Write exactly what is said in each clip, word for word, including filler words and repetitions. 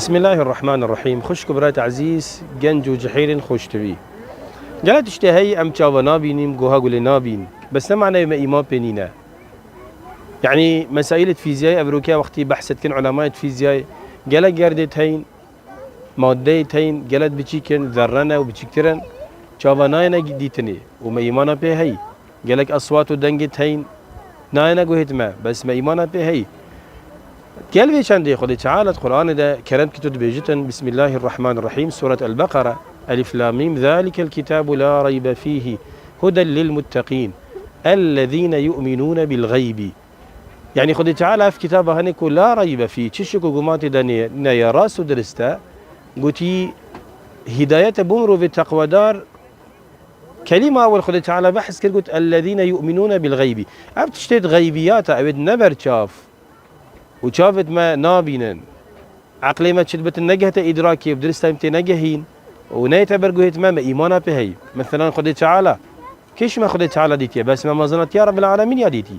Bismillahirrahmanirrahîm. Xwişk û birayet ezîz, genc û cihêrên xweştivî. Gelek tiştê heyî em çava nabînîn, goha gulê nabîn. Bes ne manayê me îman pê nîne. Yanî mesaîlê fîziyayê, evroke wextî behs dikin ulemayê fîziyayê, gelek gerdê heyîn, madeyê heyîn, gelek biçîk in, zerre ne û biçîktir in. Çava nayêne dîtinê û me îmana pê heyî. Gelek eswat û dengê heyîn, nayêne guhêt me, bes me îmana pê heyî. Gel vê çendê Xwedê Teala di Qur'anê de kerem kir tu dibêjitin, Bismillahirrahmanirrahîm, Suret El-Beqere, Elif Lam Mîm, Zalikel kitabu la reybe fîhî, huden lil mutteqîn, ellezîne yu'minûne bil xeybî. Yanî Xwedê Teala ev kitaba hene ku la reybe fî, çi şik û guman tê de nê-, neye, rast û dirist e, gotî, hîdayet e bo mirovê teqwedar. Kelîma ewel Xwedê Teala behs kir, got, "Ellezîne yu'minûne bil xeybî." Ev tiştê di xeybiyat e, ew ê di neber çav û çavêt me nabînin. Eqlê me çi dibitin negehte îdrakê û dirist em tê negehîn û neyete ber guhêt me, me îmana pê heyî. Meselan Xwedê Teala, kêş me Xwedê Teala dîtiye, bes me mezina tiya Rebbil Alemîn ya dîtî.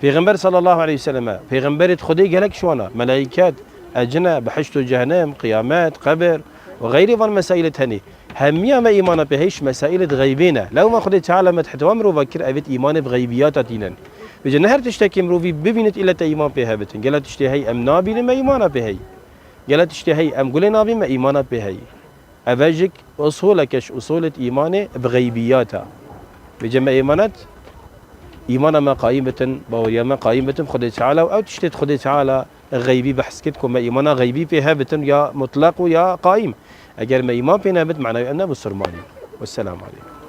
Pêxember sallallahu aleyhi ve selleme, pêxemberê Xwedê gelek şiwana, melaiket, ecine, bihişt û cehennem, qiyamet, qebir û xeyrê van mesaîlê tenê. Hemiya me îmana pê heyş mesaîlê di xeybê ne. Lewma Xwedê Teala me di hetwa mirova kir, evêt îmanê bi xeybiyata tînin. Vêce ne her tiştekê mirovî bibînit île te îman pê hebitin. Gelek tiştê hey em nabînin me îmana pê hey. Gelek tiştê hey em gulê nabîn me îmana pê hey. Eve jik usuleke ji usulêt îmanê bi xeybiyata. Vêce me êmanet îmana me qayîm bitin, baweriya me qayîm bitin Xwedê Teala û ew tiştêt Xwedê Teala xeybî behs kit ku me îmana xeybî pê hebitin ya mutlaq û ya qayîm. Eger me îman pê nebit, manayê em ne musulmanî. Wesselamu aleykum.